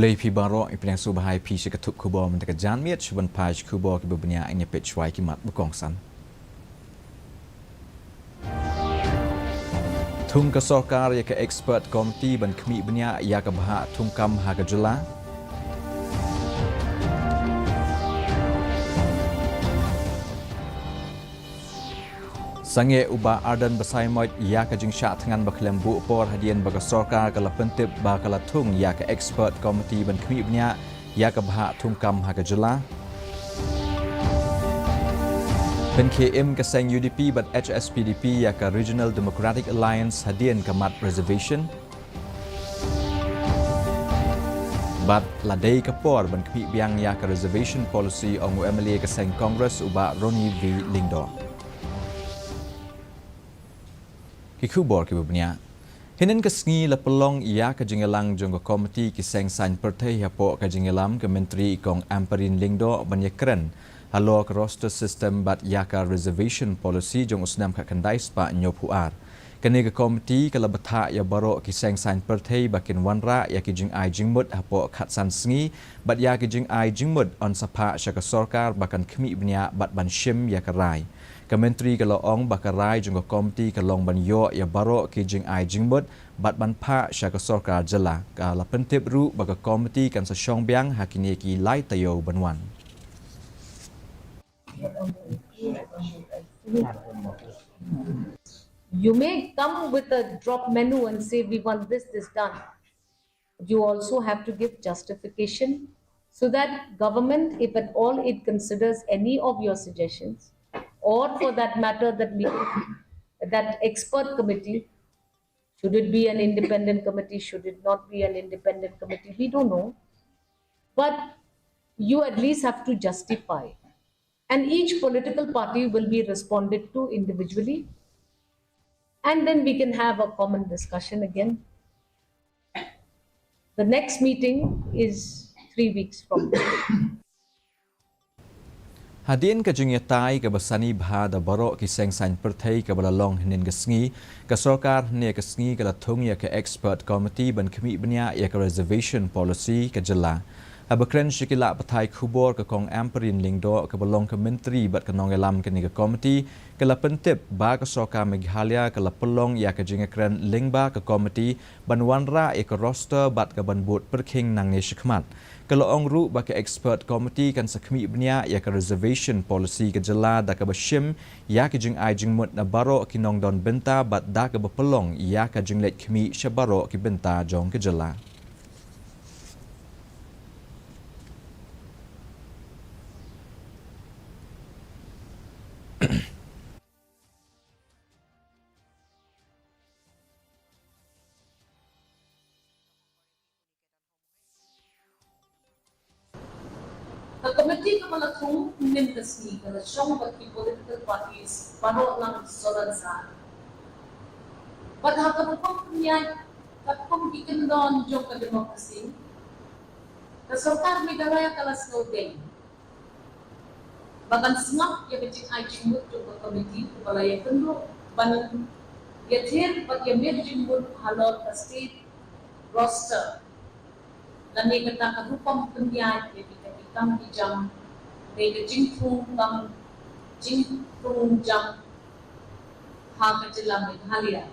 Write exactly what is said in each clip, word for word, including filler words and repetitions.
Lei phi baroh, i pynïasoh bha ïa phi sha ka thup khubor mynta ka janmiet, shuh ban phai sha khubor kiba bniah, ngin ïa peit shuwa ki mat ba kongsan. Thung ka sorkar ïa ka expert committee ban khmih bniah ïa ka bhah thungkam ha ka jylla. Sangeh u Bah Ardent Basaiawmoit ïa ka jingshah thngan ba khlem buh por hadien ba ka sorkar ka la pyntip ba ka la thung ïa ka expert committee ban khmih bniah ïa ka bhah thungkam ha ka jylla. Pynkhie im ka seng U D P bad H S P D P ïa ka Regional Democratic Alliance hadien ka mat reservation. Bad la dei ka por ban khmih biang ïa ka reservation policy, ong u M L A ka seng Congress u Bah Ronnie V Lyngdoh. Ki khubor kiba bniah. Hynnin ka sngi la pynlong ïa ka jingïalang jong ka komiti ki seng saiñ pyrthei hapoh ka jingïalam ka Myntri Kong Ampareen Lyngdoh ban ïakren halor ka roster system bad ïa ka reservation policy jong u snem khatkhyndai spah hynñiewphew ar. Kane ka komiti ka la bthah ïa baroh ki seng saiñ pyrthei ba kin wanrah ïa ki jingai jingmut hapoh khatsan sngi bad ïa ki jingai jingmut yn sa phah sha ka sorkar ba kan khmih bniah bad ban shim ïa ka rai. Ka Myntri ka la ong ba ka rai jong ka komiti ka long ban ïoh ïa baroh ki jingai jingmut bad ban phah sha ka sorkar jylla. Ka la pyntip ruh ba ka komiti kan sa shong biang ha kine ki lai taïew ban wan. You may come with a drop menu and say, "We want this, this done." You also have to give justification so that government, if at all it considers any of your suggestions, or for that matter, that meeting, that expert committee, should it be an independent committee, should it not be an independent committee, we don't know. But you at least have to justify. And each political party will be responded to individually. And then we can have a common discussion again. The next meeting is three weeks from now. Hadien ka jingïatai kaba sani bha da baroh ki seng saiñ pyrthei kaba la long hynnin ka sngi, ka sorkar hynne ka sngi ka la thung ïa ka expert committee ban khmih bniah ïa ka reservation policy ka jylla. Haba kren sha ki lad pathai khubor, ka Kong Ampareen Lyngdoh kaba long ka Myntri bad ka nongïalam kane ka komiti ka la pyntip ba ka sorkar Meghalaya ka la pynlong ïa ka jingïakren lyngba ka komiti ban wanrah ïa ka roster bad ka ban bud pyrkhing nangne shakhmat. Ka la ong ruh ba ka expert committee kan sa khmih bniah ïa ka reservation policy ka jylla da kaba shim ïa ki jingai jingmut na baroh ki nongdon bynta bad da kaba pynlong ïa ka jingleit khmih sha baroh ki bynta jong ka jylla. Ka komiti kaba la thung mynta ka sngi ka la shong bad ki political parties baroh lang solar za. Bad ha ka rukom pynïaid katkum ki kyndon jong ka democracy, ka sorkar Meghalaya ka la sngewdei ba kan sngap ïa ka jingai jingmut jong ka komiti kaba la ïakynduh ban ïathir bad ïamih jingmut halor ka state roster. Lane kata ka rukom pynïaid ïa kita ki kam ki jam, ne ka jingthung kam jingthung jam ha ka jylla Meghalaya.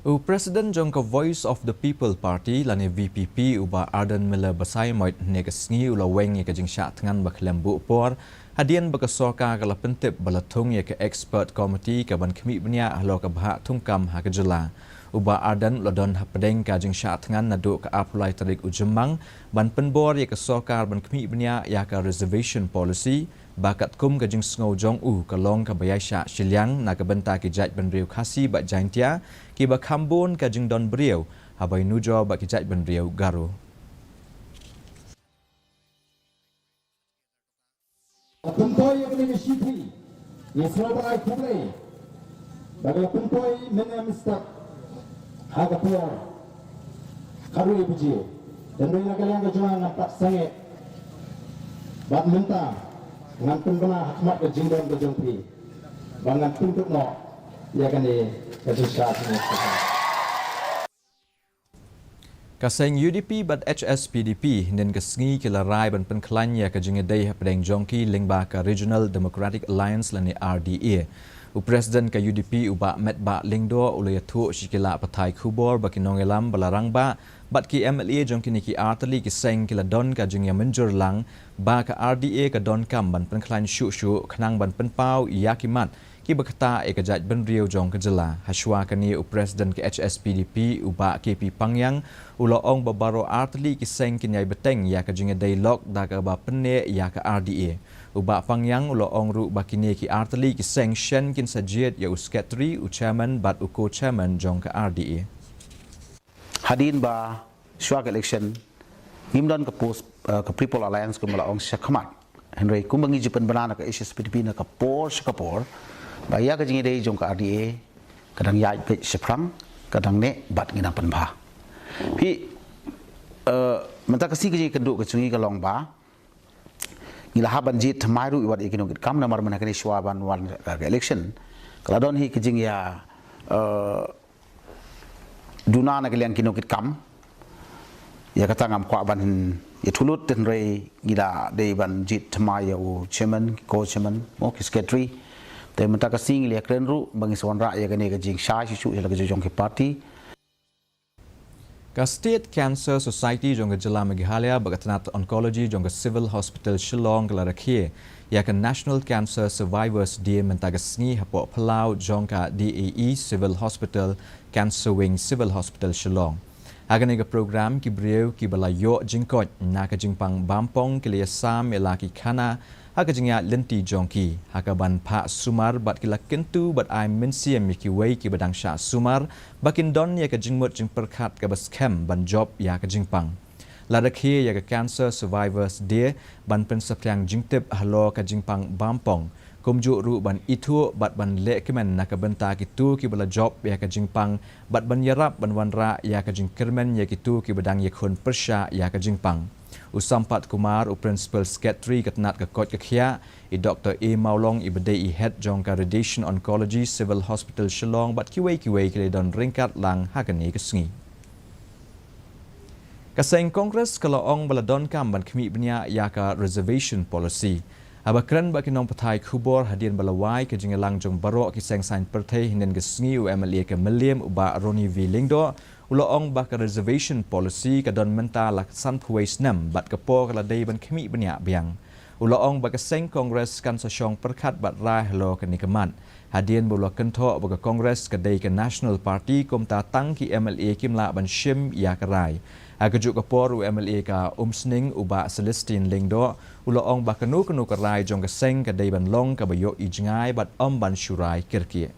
U President jong ka Voice of the People Party lane V P P, u Bah Ardent Miller Basaiawmoit, hynne ka sngi u la weng ïa ka jingshah thngan ba khlem buh por hadien ba ka sorkar ka la pyntip ba la thung ïa ka expert committee ka ban khmih bniah halor ka bhah thungkam ha ka jylla. U Bah Ardent u la don hapdeng ka jingshah thngan naduh ka arphew lai tarik u Jymmang ban pynbor ïa ka sorkar ban khmih bniah ïa ka reservation policy. Ba katkum ka jingsngew jong u, ka long kaba ïaishah shiliang na ka bynta ki jaitbynriew Khasi bad Jaintia kiba kham bun ka jingdon briew haba ïanujor bad ki jaitbynriew Garo. Pynpoi ïa kane ka shithi, ïa sngewbha ai khublei. Ba ka la pynpoi mynne mynstep ha ka por khatwei baje. Hynrei na ka liang ka jong nga ngam pat sangeh. Bad mynta ngan pynbna ha khmat ka jingdon ka jong phi ba ngan pynkut noh ïa kane ka jingshah thngan. Ka seng U D P bad H S P D P hynnin ka sngi ki la rai ban pynkhlaiñ ïa ka jingïadei hapdeng jong ki lyngba ka Regional Democratic Alliance lane R D A. U President ka U D P u Bah Metbah Lyngdoh u la ïathuh sha ki lad pathai khubor ba ki nongïalam ba la rangbah bad ki M L A jong kine ki artylli ki seng ki la don ka jingïamynjur lang ba ka R D A ka donkam ban pynkhlaiñ shuh shuh khnang ban pynpaw ïa ki mat kiba ktah ïa ka jaitbynriew jong ka jylla. Hashwa kane u President ka H S P D P u Bah K P Pangyang u la ong ba baroh artylli ki seng kin ïai bteng ïa ka jingïadei lok da kaba pynneh ïa ka R D A. U Bah Pangyang u la ong ruh ba kine ki artylli ki seng shen kin sa jied ïa u Secretary, u Chairman bad u Co-Chairman jong ka R D A. Hadien ba shuwa ka election ngim don ka post, eh, ka People Alliance kumba la ong shakhmat. Hynrei kumba ngi ju pynbna na ka H S P D P na ka por sha ka por ba ïa ka jingïadei jong ka R D A ka dang ïaid beit shaphrang, ka dang neh bad ngi dang pynbha. Phi, eh, mynta ka sngi ka jingkynduh ka jong ngi ka long ba ngi la hap ban jied thymmai ruh ïa wat ïa ki nongkitkam namar mynta kane shuwa ban wan ka, ka election ka la don hi ka jingïa, eh, duna na ka liang ki nongkitkam. Ïa kata ngam kwah ban ïathuh lut, hynrei ngi la dei ban jied thymmai ïa u Chairman, ki Co-Chairman, mo ki Secretary. Te mynta ka sngi ngi la ïakren ruh ba ngin sa wanrah ïa kane ka jingshai shuh shuh ïa la ka jong ki party. Ka State Cancer Society jong ka jylla Meghalaya bad ka tnat Oncology jong ka Civil Hospital Shillong ka la rakhe ïa ka National Cancer Survivors Day mynta ka sngi hapoh phyllaw jong ka D A E Civil Hospital, Cancer Wing, Civil Hospital Shillong. Ha kane ka program ki briew kiba la ïoh jingkoit na ka jingpang bampong ki la ïasam ïa la ki khana ha ka jingïaid lynti jong ki ha kaban phah sumar bad ki la kyntu bad ai mynsiem ïa kiwei kiba dang shah sumar ba kin don ïa ka jingmut jingpyrkhat kaba skhem ban jop ïa ka jingpang. La rakhe ïa ka Cancer Survivors Day ban pynsaphriang jingtip halor ka jingpang bampong, kumjuh ruh ban ithuh bad ban lehkmen na ka bynta kito kiba la jop ïa ka jingpang bad ban ïarap ban wanrah ïa ka jingkyrmen ïa kito kiba dang ïakhun pyrshah ïa ka jingpang. U Sampath Kumar, u Principal Secretary ka tnat ka koit ka khiah, i Doktor A Mawlong iba dei i Head jong ka Radiation Oncology Civil Hospital Shillong bad kiwei kiwei ki la don ryngkat lang ha kane ka sngi. Ka seng Congress ka la ong ba la donkam ban khmih bniah ïa ka Reservation Policy. Haba kren bad ki nongpathai khubor hadien ba la wai ka jingïalang jong baroh ki seng saiñ pyrthei hynnin ka sngi, u M L A ka Mylliem u Bah Ronnie V Lyngdoh u la ong ba ka Reservation Policy ka don mynta la sanphew wei snem bad ka por ka la dei ban khmih bniah biang. U la ong ba ka seng Congress kan sa shong pyrkhat bad rai halor kane ka mat. Hadien ba u la kynthoh ba ka Congress ka dei ka National Party, kumta tang ki M L A kim lah ban shim ïa ka rai. Ha kajuh ka por, u M L A ka Umsning u Bah Celestine Lyngdoh u la ong ba kano kano ka rai jong ka seng ka dei ban long kaba ïohi jngai bad ym ban shu rai kyrkieh.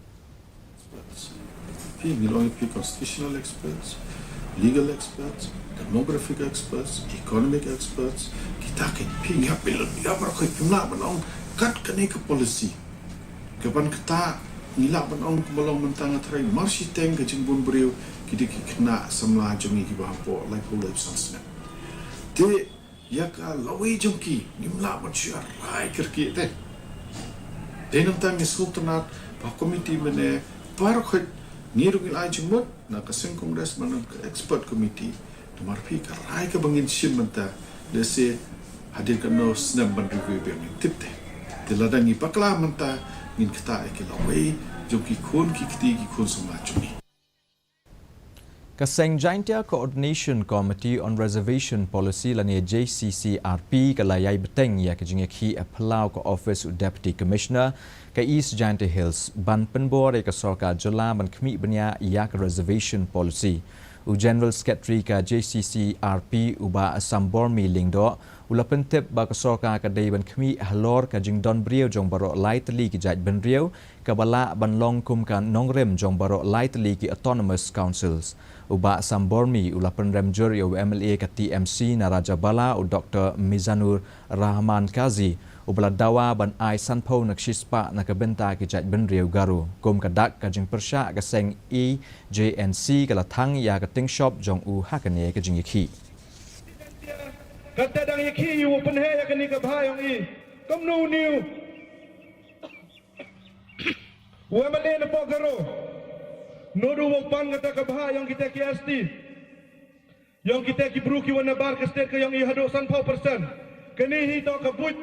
Phi, ngi long phi constitutional experts, legal experts, demographic experts, economic experts, kita ki phi ngi hap ïa ïa baroh ki phi, ngi lah ban ong kat kane ka policy. Ka ban kata ngi lah ban ong kumba long mynta, nga tharai mar shiteng ka jingbun briew ki dei ki khynnah samla jong ngi kiba hapoh laiphew laiphew san snem. Te ïa ka lawei jong ki ngim lah ban shu rai kyrkieh te. Te nangta ngi sngewtynnat ba ha committee mynne baroh khoit ngi ruh ngi la ai jingmut na ka seng Congress bad na ka expert committee. Namar phi, ka rai kaba ngin shim mynta, lehse hadien katno snem ban review biang ngim tip te. Te lada ngi bakla mynta ngin ktah ïa ki lawei jong ki khun ki kti, ki khun samla jong ngi. Ka seng Jaintia Coordination Committee on Reservation Policy lane J C C R P ka la ïai bteng ïa ka jingïakhih ha phyllaw ka office u Deputy Commissioner ka East Jaintia Hills ban pynbor ïa ka sorkar jylla ban khmih bniah ïa ka Reservation Policy. U General Secretary ka J C C R P u Bah Sambormi Lyngdoh u la pyntip ba ka sorkar ka dei ban khmih halor ka jingdon briew jong baroh lai tylli ki jaitbynriew kaba lah ban long kum ka nongrim jong baroh lai tylli ki Autonomous Councils. U Bah Sambormi u la pynrem jur ïa u M L A ka T M C na Rajabala, u Doktor Mizanur Rahman Kazi, uba la dawa ban ai sanphew na ka shispah na ka bynta ki jaitbynriew Garo kum ka dak ka jingpyrshah. Ka seng A J N C ka la thang ïa ka tyngshop jong u ha kane ka jingïakhih. Katta dang ïakhih ïa u pynheh ïa kane ka bha jong i. Kumno u new U M L A na Pokero. Nodo u pan kata ka bha jong kita ki S T. Ïong kita ki bru ki wan na bar ka state ka ïong i haduh sanphew percent. Kane hi toh ka buit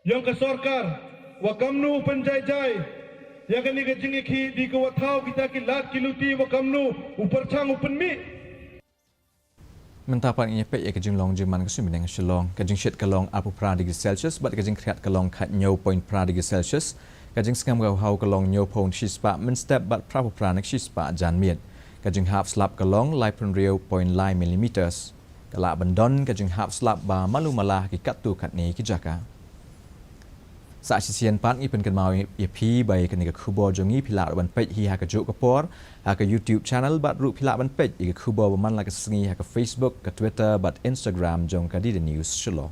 ïong ka sorkar, wa kamnu u pynjai jai ïa kane ka jingïakhih, dei ka wa thaw kita ki lad ki luti, wa kamnu u pyrchang u pynmih. Mynta pat ngin ïa peit ïa ka jinglong jingman ka suiñ bneng ha Shillong. Ka jingshit ka long arphew phra degree Celsius bad ka jingkhriat ka long khathynñiew point phra degree Celsius. Ka jingsngem ka bhaw ka long hynñiewphew na ka shispah mynstep bad phraphew phra na ka shispah janmiet. Ka jinghap slap ka long laiphew hynriew point lai millimeters. Ka lah ban don ka jinghap slap ba malu mala ha ki katto katne ki jaka. Sa shisien pat ngi pynkynmaw ïa phi ba ïa kane ka khubor jong ngi phi lah ban peit hi ha kajuh ka por ha ka YouTube channel bad ruh phi lah ban peit ïa ka khubor ba man la ka sngi ha ka Facebook, ka Twitter bad Instagram jong ka D D News Shillong.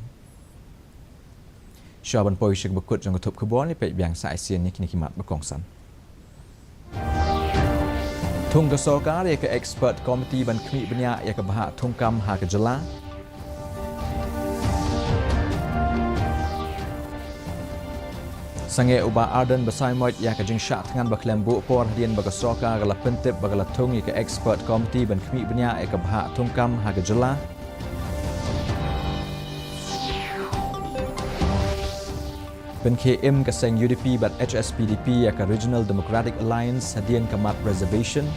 Shuwa ban poi sha kaba kut jong ka thup khubor, ngi peit biang sa shisien ïa kine ki mat ba kongsan. Thung ka sorkar ïa ka expert committee ban khmih bniah ïa ka bhah thungkam ha ka jylla. Sangeh u Bah Ardent Basaiawmoit ïa ka jingshah thngan ba khlem buh por hadien ba ka sorkar ka la pyntip ba ka la thung ïa ka expert committee ban khmih bniah ïa ka bhah thungkam ha ka jylla. Pynkhie im ka seng U D P bad H S P D P ïa ka Regional Democratic Alliance hadien ka mat reservation.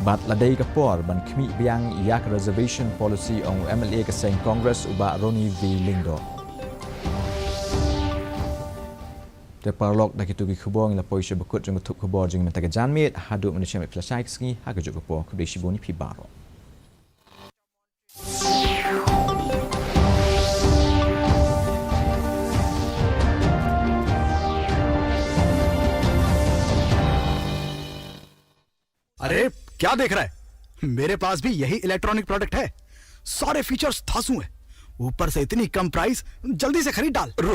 Bad la dei ka por ban khmih biang ïa ka reservation policy, ong u M L A ka seng Congress u Bah Ronnie V Lyngdoh. Te paralok, da kito ki khubor ngi la poi sha ba kut jong ka thup khubor jong ngi mynta ka janmiet. Haduh mynta shem phi la shai ka sngi ha kajuh ka por, khublei shibun ïa phi baroh. अरे, क्या देख रहा है? मेरे पास भी यही इलेक्ट्रॉनिक प्रोडक्ट है। सारे फीचर्स धांसू हैं, ऊपर से इतनी कम प्राइस। जल्दी से खरीद डाल। रुक,